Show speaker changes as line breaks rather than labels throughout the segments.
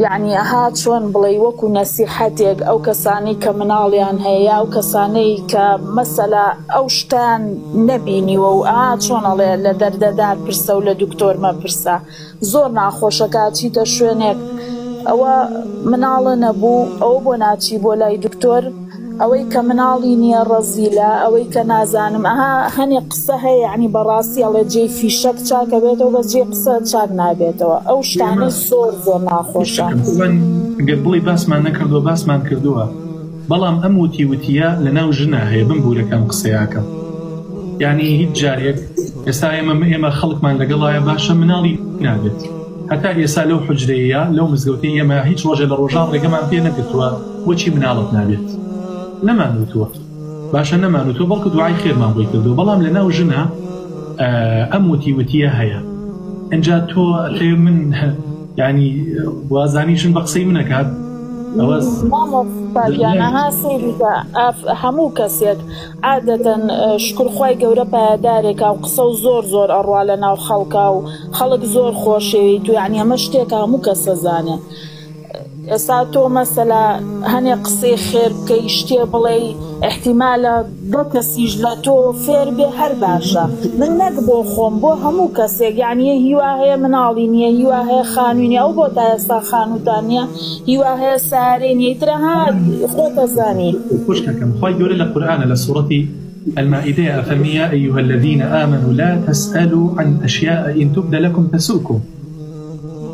یەعنی ئەها چۆن بڵێی وەکو نەسیحەتێک ئەو کەسانەی کە مناڵیان هەیە یا ئەو کەسانەی کە مەسەلا ئەو شتەیان نەبینیوە و ئەها چۆن ئەڵێ لە دەردەدار پرسە و لە دکتۆر مەپرسە زۆر ناخۆشە کە ئەچیتە شوێنێک ئەوە مناڵە نەبوو ئەوە بۆ ناچی بۆ لای دکتۆر ئەوەی کە مناڵی نییە ڕەزیلە ئەوەی کە نازانم ئەها هەنێ قسە هەیە یەعنی بەڕاستی ئەڵێ جێی فیشەک چاک ئەبێتەوە بەس جێی قسە چاک نابێتەوە ئەو شتانە زۆر زۆر ناخۆشە.
تەبعەن گەر بڵێی باسمان نەکردووە باسمان کردووە بەڵام ئەم وتی وتیە لەناو ژنا هەیە بمبورە کە ئەم قسەیە ئەکەم یانی هیچ جارێک ئێستا ئێمە ئێمە خەڵکمان لەگەڵایە باشە مناڵی نابێت هەتا ئێسا لەو حوجرەیە لەو مزگەوتەی ئێمە هیچ ڕۆژێ لە ڕۆژان ڕێگەمان پێ نەگرتووە بۆچی مناڵت نابێت نەمان وتووە باشە نەمان وتووە بەڵکو دوعای خێرمان بۆی کردووە بەڵام لە ناو ژنە ئەم وتی وتیە هەیە ئەجا تۆ ئەتەوێ من یعنی وازانی ژن بە قسەی منەکات ئەوە
مامۆستا گیان ئەها سەیری کە هەموو کەسێک عادەتەن شوکر خوای گەورە پایەدارێکە و قسە و زۆر زۆر ئەڕوا لە ناو خەڵکا و خەڵک زۆر خۆشەوێیت و یعنی ئەمە شتێکە هەموو کەس ئەزانێ ئێستا تۆ مەسەلا هەنێ قسەی خێر بکەی شتێ بڵێی ئیحتیمالە دە کەسیش لە تۆ فێر بێ هەر باشە من نەک بۆ خۆم بۆ هەموو کەسێک یانی هیوا هەیە مناڵی نییە هیوا هەیە خانووی نییە ئەو بۆ تا ئێستا خانووتان نییە هیوا هەیە سارەی نییە ئیتر ها خۆت ئەزانی.
خوشکەکەم خوای گەورە لە قورئانە لە سوڕەتی المائدە ئەفەرمی یا ایها الذین آمنوا لا تسئلوا عن اشیاء ان تبد لکم تسؤکم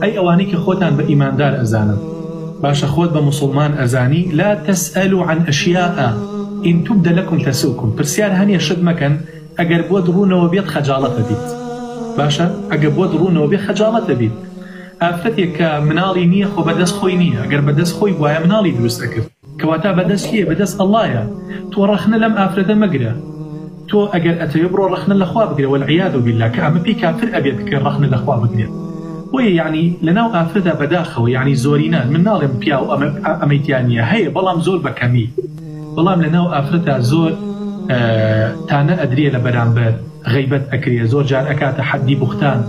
ئەی ئەوانەی کە خۆتان بە ئیماندار ئەزانن باشە خۆت بە موسوڵمان ئەزانی لا تسئلوا عن اشیاء ان تبد لکم تسؤکم پرسیار هەنێ شت مەکەن ئەگەر بۆت ڕوونەوە بێت خەجاڵەت ئەبیت باشە ئەگە بۆت ڕوونەوە بێت خەجاڵەت ئەبیت ئافرەتێک کە مناڵی نییە خۆ بەدەست خۆی نییە گەر بەدەست خۆی بوایە مناڵی دروست ئەکرد کەواتە بەدەست کێیە بەدەست اللە یە تۆ ڕەخنە لەم ئافرەتە مەگرە تۆ ئەگەر ئەتەوێ بڕۆ ڕەخنە لە خوا بگرە والعیاذ باللە کە ئەمە پێی کافر ئەبێت کە ڕەخنە لە خوا بگرێت بۆیە یەعنی لەناو ئافرەتا بەداخەوە یەعنی زۆرینە من ناڵێم پیاو ئەمە ئەمەی تیا نییە هەیە بەڵام زۆر بە کەمی بەڵام لەناو ئافرەتا زۆر تانە ئەدرێ لە بەرامبەر غەیبەت ئەکرێ زۆر جار ئەکاتە حەدی بوختان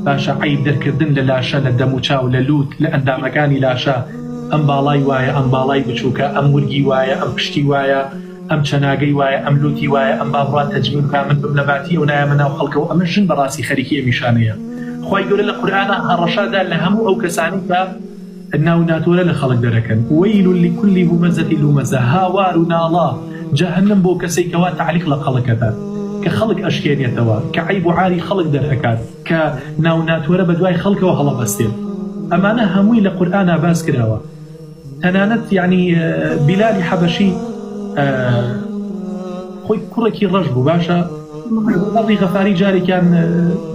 باشە عەیب دەرکردن لە لاشە لە دەم و چاو لە لوت لە ئەندامەکانی لاشە ئەم باڵای وایە ئەم باڵای بچوکە ئەم ورگی وایە ئەم پشتی وایە ئەم چەناگەی وایە ئەم لوتی وایە ئەم با بڕا تەجمیل بکا من بم لە باتی ئەو نایەمە ناو خەڵکەوە ئەمە ژن بەڕاستی خەریکی ئەمیشانەیە خوای گەورە لە قورئانا هەڕەشە دا لە هەموو ئەو کەسانەی کە ناو ناتۆرە لە خەڵک دەرەکەن ویل لکل همزە لومزە هاوار و ناڵە جەهەنم بۆ کەسەی کەوا تەعلیق لە خەڵک ئەدات کە خەڵک ئەشکێنێتەوە کە عەیب و عاری خەڵک دەرئەکات کە ناو ناتۆرە بەدوای خەڵکەوە هەڵەبەستێت ئەمانە هەمووی لە قورئانا باس کراوە تەنانەت یانی بیلالی حەبەشی خۆی کوڕێکی ڕەش بوو باشە ئەبوزەڕی غەفاری جارێکیان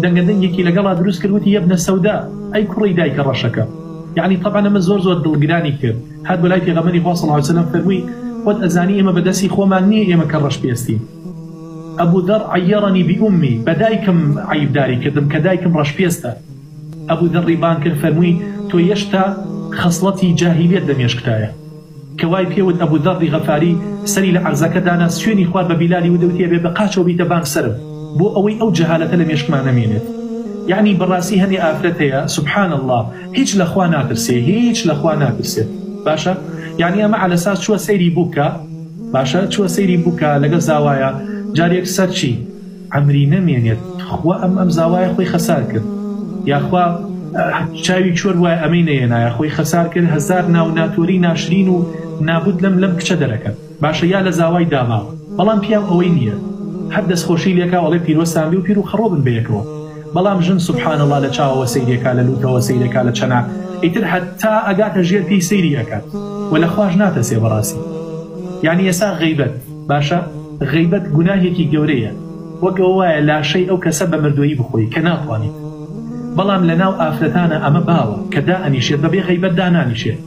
دەنگە دەنگێکی لەگەڵا دروست کرد وتی یەبنە سەودا ئەی کوڕی دایکە ڕەشەکە یعنی طبعا ئەمە زۆر زۆر دڵگرانی کرد هات بەلای پێغەمبەری خوا صلی الله علیه وسلم فەرمووی خۆت ئەزانی ئێمە بەدەستی خۆمان نییە ئێمە کە ڕەش پێستین ئەبوو ذەر عەیەڕەنی بئومی بە دایکم عەیبداری کردم کە دایکم ڕەش پێستە ئەبو ذەڕی بانگ کرد فەرمووی، تۆ یەشتا خەسڵەتی جاهیلیەت لە مێشکتایە. کە وای پێ وت ئەبو ذەڕی غەفاری سەری لە عەرزەکە دانا سوێنی خوارد بە بیلالی وت وتی ئەبێ بە قاچەوە بیتە بان سەرم بۆ ئەوەی ئەو جەهالەتە لە مێشکما نەمێنێت. یەعنی بەڕاستی هەنێ ئافرەت هەیە سبحان اللە هیچ لە خوا ناترسێ هیچ لە خوا ناترسێت باشە یەعنی ئەمە عەلەساس چووە سەیری بووکە باشە چووە سەیری بووکە لەگەڵ زاوایە جارێک سەرچی عەمری نەمێنێت تخوا ئەم ئەم زاوایە خۆی خەسار کرد یاخوا چاوی چۆر وایە ئەمەی نەیەنایە خۆی خەسار کرد هەزار ناو ناتۆری ناشرین و نابوت لەم لەم کچە دەرەکەن باشە یا لە زاوای داماوە بەڵام پیاو ئەوەی نییە هەر دەستخۆشی لێکا ئەڵێ پیرۆزتان بێ و پیر و خەڕۆ بن بەیەکەوە بەڵام ژن سبحان اللە لە چاوەوە سەیرێکا لە لوتەوە سەیرێکا لە چەنا ئیتر هەتا ئەگاتە ژێر پێی سەیری ئەکات و لە خواش ناتەسێ بەڕاستی یانی ئێسا غەیبەت باشە غەیبەت گوناهێکی گەورەیە وەک ئەوە وایە لاشەی ئەو کەسە بە مردوویی بخۆی کە ناتوانیت بەڵام لە ناو ئافرەتانا ئەمە باوە کە دائەنیشێت بەبێ غەیبەت دانانیشێت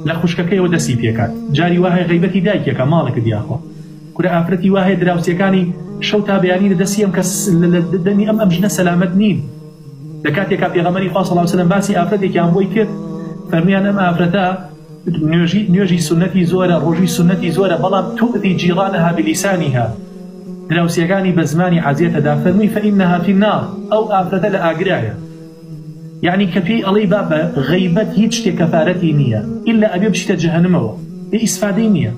لە خوشکەکەیەوە دەستی پێکات جاری وا هەیە غەیبەتی دایکێکە ماڵێکت یاخوا کورە ئافرەتی وا هەیە دراوسێکانی شەو تا بەیانی لە دەستی ئەم کەس لە دەمی ئەم ئەم ژنە سەلامەت نین لە کاتێکا پێغەمبەری خوا صلی اللە علیه وسلم باسی ئافرەتێکیان بۆی کرد فەرموویان ئەم ئافرەتە نوێژی نوێژی سوننەتی زۆرە ڕۆژوی سوننەتی زۆرە بەڵام تؤذی جیرانها بلسانها دراوسێکانی بە زمانی عەزیەت ئەدا فەرمووی فانها فی النار ئەو ئافرەتە لە ئاگرایە. یەعنی کە پێی ئەڵێی بابە غەیبەت هیچ شتێک کەفارەتی نییە ئیلا ئەبێ بچیتە جەهەنمەوە ئێ ئیسفادەی نییە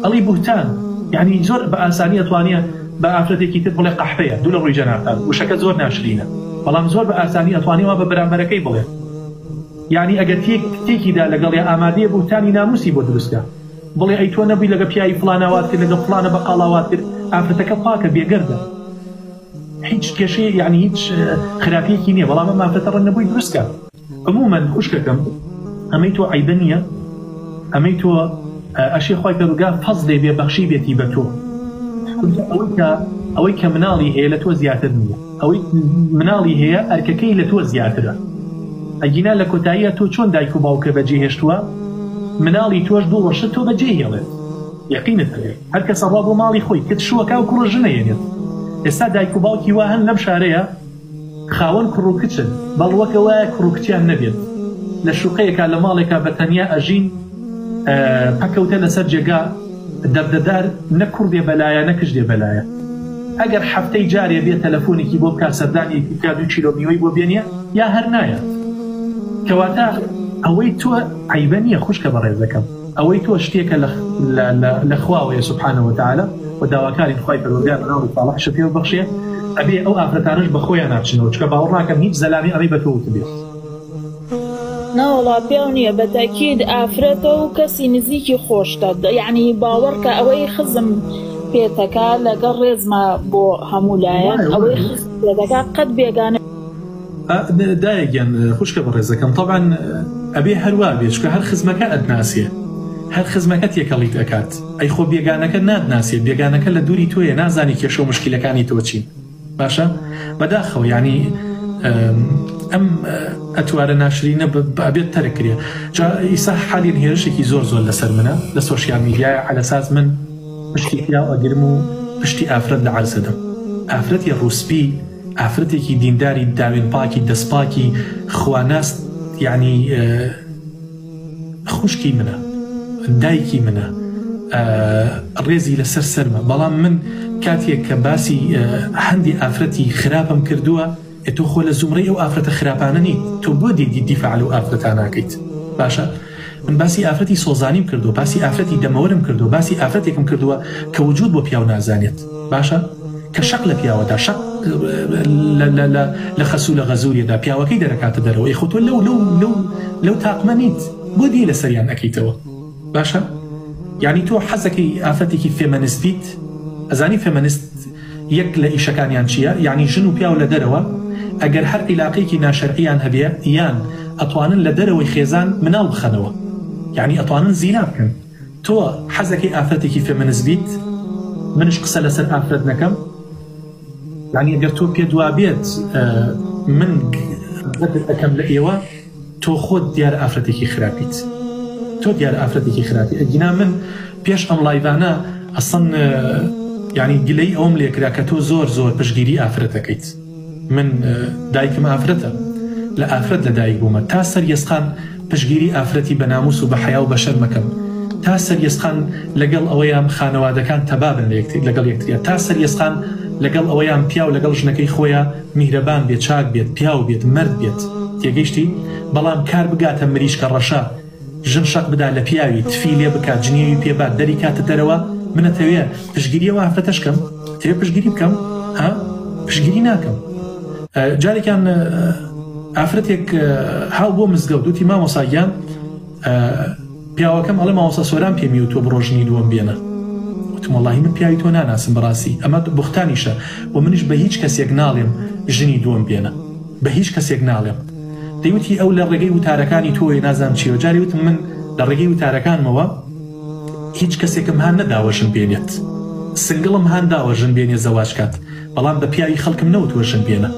ئەڵێی بوهتان یەعنی زۆر بە ئاسانی ئەتوانێ بە ئافرەتێکی تر بڵێ قەحپەیە دوو لە ڕووی جەنابتان وشەکە زۆر ناشرینە بەڵام زۆر بە ئاسانی ئەتوانێ وا بە بەرامبەرەکەی بڵێ یەعنی ئەگەر تێک تێکی دا لەگەڵیا ئامادەیە بوهتانی ناموسی بۆ دروست کا بڵێ ئەی تۆ نەبووی لەگە پیاوی فڵانە وات کرد لەگە فڵانە بەقاڵا وات کرد ئافرەتەکە پاکە بێگەردە. هیچ کێشەیەک یانی هیچ خراپیەکی نیە بەڵام ئەم ئافرەتە ڕەنگە بۆی دروست کات عموما خوشکەکەم ئەمەی تۆ عەیبە نیە ئەمەی تۆ ئەشێ خوای پەروگار فەزلێ بێ بەخشی بێتی بە تۆ چونکە ئەوەی کە ئەوەی کە مناڵی هەیە لە تۆ زیاتر نییە ئەوەی مناڵی هەیە ئەرکەکەی لە تۆ زیاترە ئەگینا لە کۆتاییە تۆ چۆن دایک و باوکە بەجێ هێشتووە مناڵی تۆش دوو ڕۆژتر تۆ بەجێ هێڵێت یەقینت هەبێت هەر کەس ئەڕوا بۆ ماڵی خۆی کچ شووەکا و کوڕە ژن ئەیەنێت ئێستا دایک و باوکی وا هەن لەم شارەیا خاوەن کوڕ و کچن بەڵ وەکە وایە کوڕ و کچیان نەبێت لە شوقەیەکا لە ماڵێکا بە تەنیا ئەژین پەکەوتە لەسەر جێگا دەردەدار نە کوڕ دێ بەلایە نە کچ دێ بەلایە ئەگەر هەفتەی جارێ بێ تەلەفۆنێکی بۆ بکا سەردانیەکی بکا دوو کیلۆ میوەی بۆ بێنێ یا هەر نایەت کەواتە ئەوەی تۆ عەیبە نییە خوشکە بەڕێزەکەم. ئەوەی تۆ شتێکە لە خواوەیە سبحانە وتعالی و داواکارین خوای پەروەردگار مناڵی ساڵحشت پێ ببەخشێ ئەبێ ئەو ئافرەتانەش بەخۆیانا بچنەوە چونکە باوەڕ ناکەم هیچ زەلامێ ئەمەی بە تۆ وتبێت.
نەوەڵا پیاو نیە بە تەئکید ئافرەتە و کەسی نزیکی خۆشتە یەعنی باوەڕکە ئەوەی خزم پێتەکا لەگەڵ ڕێزما بۆ هەموو لایەک ئەوەی خزم پێتەکا قەت بێگانە
دایە گیان خوشکە بەڕێزەکەم تەبعەن ئەبێ هەر وا بێ چونکە هەر خزمەکە ئەتناسێ هەر خزمەکە تێکەڵیت ئەکات ئەی خۆ بێگانەکە ناتناسێ بێگانەکە لە دووری تۆیە نازانی کێشە و مشکیلەکانی تۆ چین باشە بەداخەوە یعنی ئەم ئەتوارە ناشرینە ئەبێت تەرک کرێ جا ئیسا حالین هێرشێکی زۆر زۆر لەسەر منە لە سۆشیال میدیای عەلەساس من پشتی پیاو ئەگرم و پشتی ئافرەت لە عەرزەدەم ئافرەتی ڕووسپی ئافرەتێکی دینداری داوێن پاکی دەست پاکی خواناس یەعنی خوشکی منە دایکی منە ڕێزی لەسەر سەرمە بەڵام من کاتێک کە باسی هەندی ئافرەتی خراپم کردووە تۆ خۆ لە زومڕەی ئەو ئافرەتە خراپانە نیت تۆ بۆ دیدی دیفاع لەو ئافرەتاناکەیت باشە من باسی ئافرەتی سۆزانیم کردووە باسی ئافرەتی دەمەوەرم کردووە باسی ئافرەتێکم کردووە کە وجود بۆ پیاو نازانێت باشە کە شەق لە پیاوەدا شەق لە خەسوو لە غەزوریەدا پیاوەکەی دەرەکاتە دەرەوە ئەی خۆ تۆ لەو لەو لەو لەو تاقمە نیت بۆ دێی لەسەریان ئەکەیتەوە باشە یعنی تۆ حەزەکەی ئافرەتێکی فێمەنست بیت ئەزانی فێمەنست یەک لە ئیشەکانیان چیە یانی ژن و پیاو لە دەرەوە ئەگەر هەر عیلاقەیەکی ناشەرعیان هەبێ یان ئەتوانن لە دەرەوەی خێزان مناڵ بخەنەوە یانی ئەتوانن زینا بکەن تۆ حەزەکەی ئافرەتێکی فێمنست بیت منش قسە لەسەر ئافرەت نەکەم یانی ئەگەر تۆ پێت وابێت من غەدر ئەکەم لە ئێوە تۆ خۆت دیارە ئافرەتێکی خراپیت تۆ دیارە ئافرەتێکی خراپی ئەگینا من پێش ئەم لایڤانە ئەسڵەن یعنی گلەی ئەوم لێکرا کە تۆ زۆر زۆر پشگیری ئافرەتەکەیت من دایکم ئافرەتە لە ئافرەت لە دایک بوومە تا سەر یەسقان پشگیری ئافرەتی بە ناموس و بە حەیا و بە شەرمەکەم تا سەر یەسقان لەگەڵ ئەوەیام خانەوادەکان تەبابن لە یەکتر لەگەڵ یەکتریا تا سەر یەسقان لەگەڵ ئەوەیام پیاو لەگەڵ ژنەکەی خۆیا میهرەبان بێت چاک بێت پیاو بێت مەرد بێت تێگەیشتی بەڵام کار بگاتە مریشکە ڕەشە ژن شەق بدا لە پیاوی تفی لێ بکات جنێوی پێ بات دەری کاتە دەرەوە من ئەتەوێ پشگیری ئەو ئافرەتەش کەم ئەتەوێ پشگیری بکەم ها پشگیری ناکەم جارێکیان ئافرەتێک هاو بۆ مزگەوت وتی مامۆسا گیان پیاوەکەم ئەڵێ مامۆستا سۆران پێمی وتووە بڕۆ ژنی دووەم بێنە. وتم وەڵاهی من پیاوی تۆ ناناسم بەڕاستی ئەمە بوختانیشە و منیش بە هیچ کەسێک ناڵێم ژنی دووەم بێنە بە هیچ کەسێک ناڵێم. دەیوتی ئەو لە ڕێگەی وتارەکانی تۆیە نازانم چییە جارێ وتم من لە ڕێگەی وتارەکانمەوە هیچ کەسێکم هان نەداوە ژن بێنێت سنگڵم هان داوە ژن بێنێ زەواج کات بەڵام بە پیاوی خەڵکم نەوتووە ژن بێنە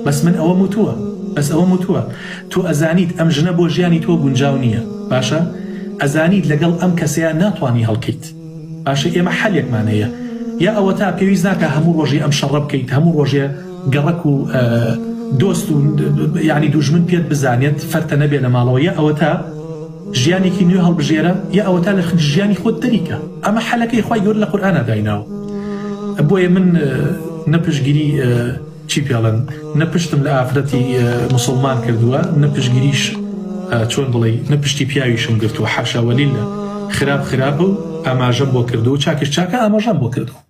بەس من ئەوەم وتووە بەس ئەوەم وتووە تۆ ئەزانیت ئەم ژنە بۆ ژیانی تۆ گونجاو نییە باشە ئەزانیت لەگەڵ ئەم کەسەیا ناتوانی هەڵکەیت باشە ئێمە حەلێکمان هەیە یا ئەوەتا پێویست ناکا هەموو ڕۆژێ ئەم شەڕە بکەیت هەموو ڕۆژێ گەڕەک و دۆست و یانی دوژمن پێت بزانێت فەرتە نەبێ لە ماڵەوە یا ئەوەتا ژیانێکی نوێ هەڵبژێرە یا ئەوەتا لە ژیانی خۆت دەریکە ئەمە حەلەکەی خوای گەورە لە قورئانا دایناوە بۆیە من نە پشتگیری. چی پێڵێن نە پشتم لە ئافرەتی موسڵمان کردووە نە پشتگیریش چۆن بڵێی نە پشتی پیاویشم گرتووە حاشا وەلیلە خراپ خراپە و ئاماژەم بۆ کردووە چاکیش چاکە ئاماژەم بۆ کردووە.